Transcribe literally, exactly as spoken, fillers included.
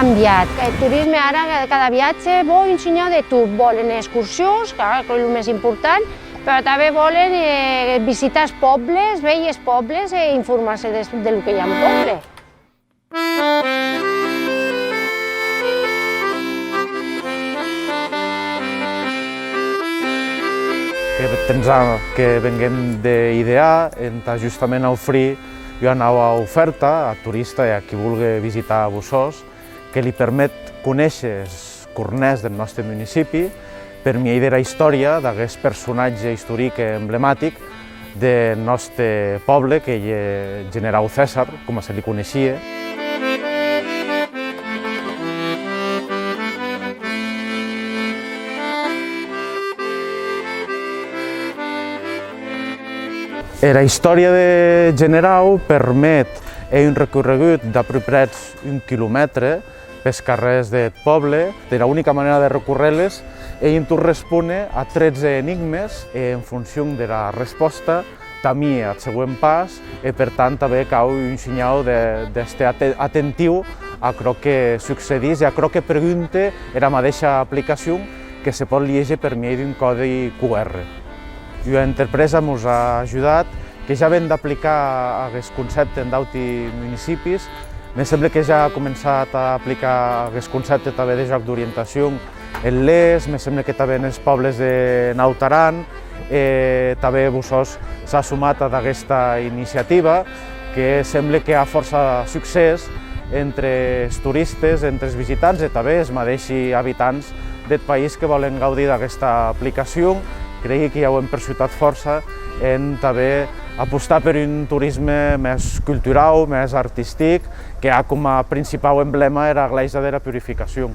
Cambiat. Eth torisme ara, cada viatge vòl un shinhau de tot. Vòlen excursions, qu'aquò ei lo mès important, però tanben vòlen, eh, visitar es pòbles, veir es pòbles e informar-se de, de lo que i a en pòble. Que temps a que venguem d'idear entà justament aufrir ua naua ofèrta ath torista e a qui volgue visitar Bossòst, que li permet conéisher es cornèrs deth nòste municipi per miei dera istòria d'aguest personatge istoric e emblematic deth nòste pòble, qu'ei eth generau Cèsar, coma se li coneishie. Era istòria deth generau permet, ei un recorregut d'aproprètz un quilomètre, pes carrèrs deth pòble. Era unica manèra de recórrer-les ei en tot respóner a tretze enigmes e, en foncion dera respòsta, tamí ath següent pas, e per tant tanben cau un shinhau de, d'èster ate-, atentiu a aquerò que succedís e a aquerò que pregunte era madeisha aplicacion que se pòt liéger per miei d'un còdi Q R. Ua enterpresa mos a ajudat, que ja ven d'aplicar aguest concèpte en d'auti municipis. Me semble que ja a començat a aplicar aguest concèpte tanben de jòc d'orientacion en Les, me semble que tanben es pòbles de Naut Aran, e tanben Bossòst s'a sumat ad aguesta iniciativa, que semble que a fòrça succès entre es toristes, entre es visitants e tanben es madeishi abitants deth país que vòlen gaudir d'aguesta aplicacion. Creigui que i auem persutat fòrça en tanben apostar per un torisme mès culturau, mès artistic, que a coma principau emblèma era glèisa dera Purificacion.